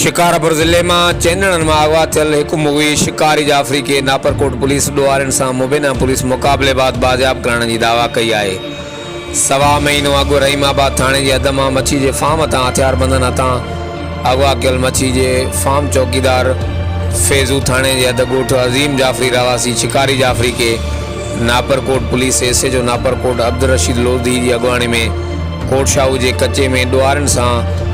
شڪارپور ضلعي مان چئنڻن مان اغوا ٿيل هڪ مغوي شڪاري جعفري کي ناپرڪوٽ پوليس ڏوهارين سان مبينا پوليس مقابلي بعد بازياب ڪرائڻ جي دعويٰ ڪئي آهي. سوا مهينو اڳ رحيم آباد ٿاڻي جي حد مان مڇي جي فارم تان هٿياربندن هٿان اغوا ڪيل مڇي جي فارم چوڪيدار فيضو ٿاڻي جي حد ڳوٺ عظيم جعفري رهواسي شڪاري جعفري کي Naparkot police S H O Naparkot Abdul Rasheed Lodhi جي اڳواڻي ۾ ڪوٽ شاهو جي ڪچي ۾ ڏوهارين سان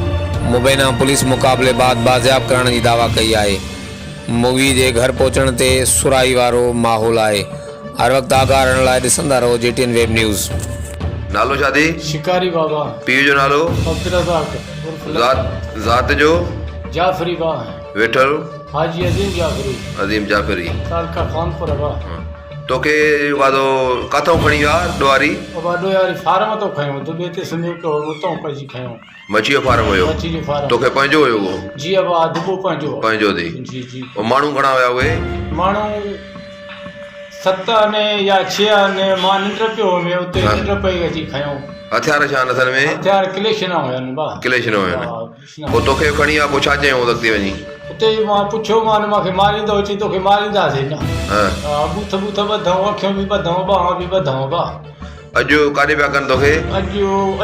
مبينا پوليس مقابلي بعد بازياب ڪرائڻ جي دعويٰ ڪئي آهي. مغوي جي گهر پهچڻ تي سرائي وارو ماحول آهي. هر وقت آگاهه رهڻ لاء ڏسندا رهو جي ٽي اين ويب نيوز. نالو ڇا ٿي؟ شڪاري بابا. پيء جو نالو؟ عبدالرزاق عرف لکا. ذات ذات جو؟ جعفري با. ويٺل؟ حاجي عظيم جعفري. عظيم جعفري. تعلقه خانپور با. توکي وادو ڪاٿئون کڻي ويا ڏوهاري؟ بابا ڏوهاري فارم تان کنيو دٻي تي سمهيو پيو هو اتان ڪجي کنيو. مڇي جو فارم هيو؟ مڇي جو فارم. توکي پنهنجو هيو اهو؟ جي ابا دٻو پنهنجو هو. پنهنجو ٿي. جي جي. پوء ماڻهو گهڻا هيا اهي؟ ماڻهو ست آهن يا ڇهه آهن مان ننڊ پيو هوم اتي ننڊ پئي اچي کنيو. هٿيار ڇا آهن هٿن ۾؟ هٿيار ڪليشنا هيا با. ڪليشنا هيا. پوء توکي کڻي آ پوء ڇا چيائون اڳتي وڃي؟ اتي ئي مان پڇيومان مان کي ماريندؤ؟ چي توکي مارينداسين نه. ها ٻوٿ ٻوٿ ٻڌئون، اکيون به ٻڌئون، ٻانهن به ٻڌئون با. اڄ ڪاڏي پيا ڪن توکي؟ اڄ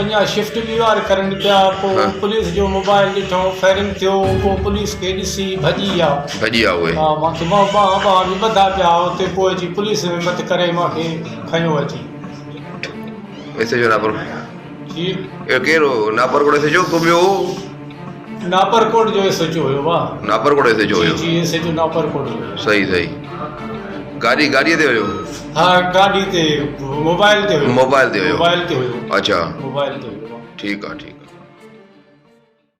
اڃا شفٽ به وار ڪرن پيا، پوء پوليس جو موبائل ڏٺئون، فائرنگ ٿيو، پوء پوليس کي ڏسي ڀڄي ويا. ڀڄي ويا اهي؟ ها مان کي ٻانهن ٻانهن به ٻڌا پيا، اتي پوء اچي پوليس همت ڪري مان کي کنيو اچي. S H O ناپر. جي. اهو ڪير هو؟ ناپرڪوٽ ايس ايڇ او ڪو ٻيو هو؟ ناپرڪوٽ جو ايس ايڇ او هيو وا. ناپرڪوٽ ايس ايڇ او هيو. جي جي ايس ايڇ او ناپرڪوٽ جو هيو. صحيح صحيح گاڏي گاڏي تي هيو. ها گاڏي تي موبائل تي هيو. موبائل تي هيو. موبائل تي هيو. اڇا موبائل تي هيو. ٺيڪ آ ٺيڪ.